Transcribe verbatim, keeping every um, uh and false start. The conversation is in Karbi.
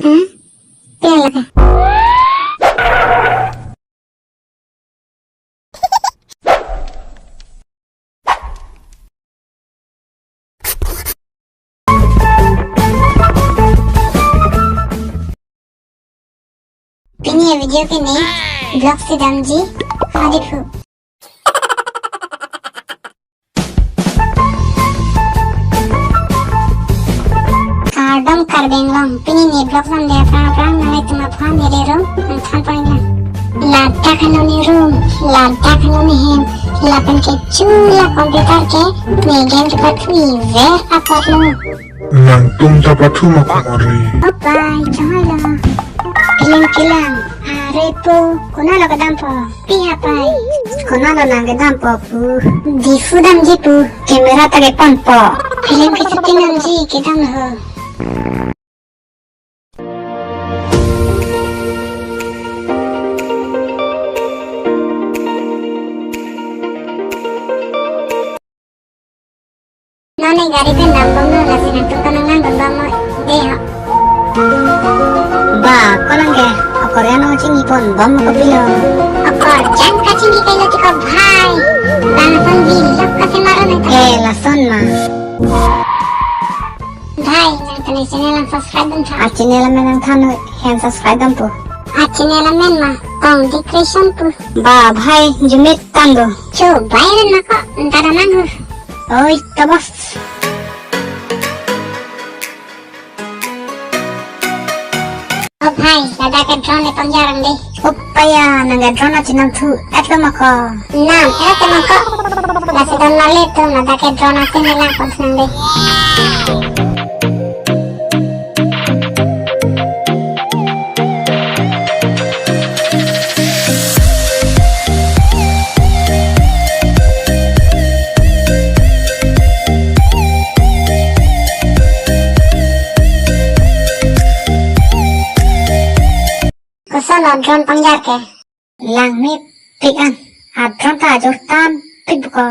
Hmm? Pia lake. Pini avideo ke ne vlog si damji, hadi phu. Kardom Karbi Anglong, pini ne vlog damde aphrang aphrang nanglitum aphan neli room nangthan pon lang. Ladak heno ne room, ladak heno ne hem, lapen ke chula computer ke ne game kepathu ver apotlo. Nangtum ta pathu ma kumari. Opai, chonghoi lo. Kelang kelang, are po, konatlo kedampo? Pi hapai. Konatlo nang kedampo pu? Diphu damji pu, camera ta keponpo. Film ke shooting damji kedam ho. Non ne gari pen dambomlo, lasi nangtum ta nanglang dun bom mo, dei ho. Ba, ko lang ke, okorjang nangchingki pon bom kopilo? Okorjang kachingki kailo ti ko bhai. Bang son vlog kachimaro nang ta. Eh, lason ma. Bhai, nang ta ne channel nang subscribe dun tha. A channel amen nangthan, hem subscribe dampo. A channel amen ma, Ongdi Creation pu. Ba, bhai, jumit tando. Cho, bhai ren ma ko, nta damnang ho. Oi, tabos. O bhai, ladak ke drone le pangjar ang dei. Opa ya, nang ke drone achinam thu etlo ma ko? Nam, et ma ko. Lasi don lale tum, ladak ke drone achin le lang pon nang dei. Kosonlo drone pangjar ke? Lang mepik an. A drone ta ajor tampik ko.